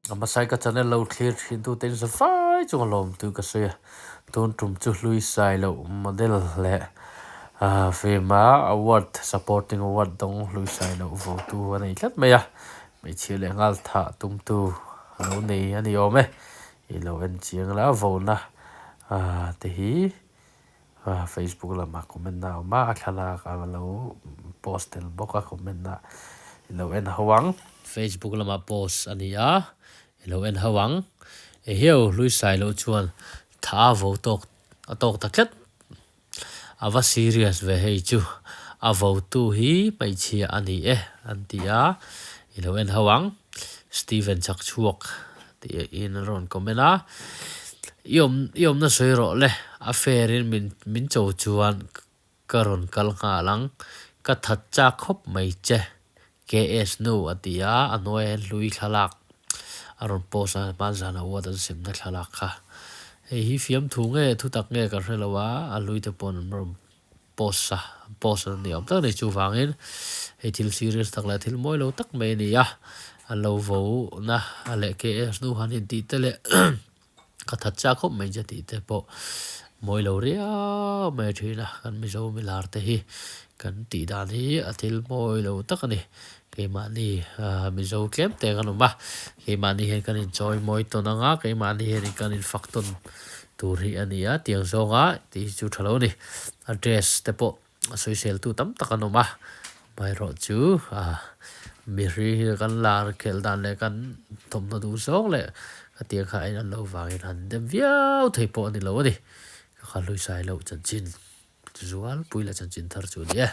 A hmasai ka channel lo thlir thin tu te in za vai chung a lawm tu ka sawi a, tun tum chu hlui sai loh model leh ah film a award supporting award dawng hlui sai loh vo tu a nei tlat mai a, hmeichhia leh nghal thah tum tu a lo nei a ni awm e, i lo en chiang la vona ah te hi ah facebook lamah comment na a awm a, a thlalak a lo post tel bawk a comment na i lo en ho ang. Facebook lamah post a ni a, i lo en ho ang. Eheu hlui sai loh chuan tha a vo tawk a tawk ta tlat. A va serious ve hei chu, a votu hi hmeichhia a ni e an ti a, i lo en ho ang. Steven chak chhuak tih in a rawn comment a, I awm i awmna sawi rawh le, a fair in min min cho chuan ka rawn kal nghal ang, ka that chak khawp mai che KS nu a ti a, a hnuaiah hian hlui thlalak a rawn post a, hmanzana award an semna thlalak kha. Hei hi fiamthu nge thutak nge ka hre lo a, a hlui te paw'n an rawn post a, post an ni awm tak a ni. Chuvangin hei thil serious tak leh thil mawi lo tak mai a ni a, an lo vo na a leh KS nu han intih te leh ka that chak khawp mai che tih te pawh mawi lo riau mai a thin a, kan Mizo milar te hi kan tih dan hi a thil mawi lo tak a ni. Keimahni Mizo tlem te kan awm a, keimahni hian kan inchawi mawi tawn ang a, keimahni hian kan infak tawn tur hi a ni a, tiang zawnga tih hi chu tha lo a ni. A dress te pawh a sawisel tu tam tak an awm a, amaherawh chu mihring hi kan lar khelh dan leh kan thawmhnaw duh zawng leh ka tiang kha a in an loh vangin han dem viau thei pawh a ni lo a ni. Ka kha hlui sai loh chanchin zualpui leh chanchin thar chu a ni e.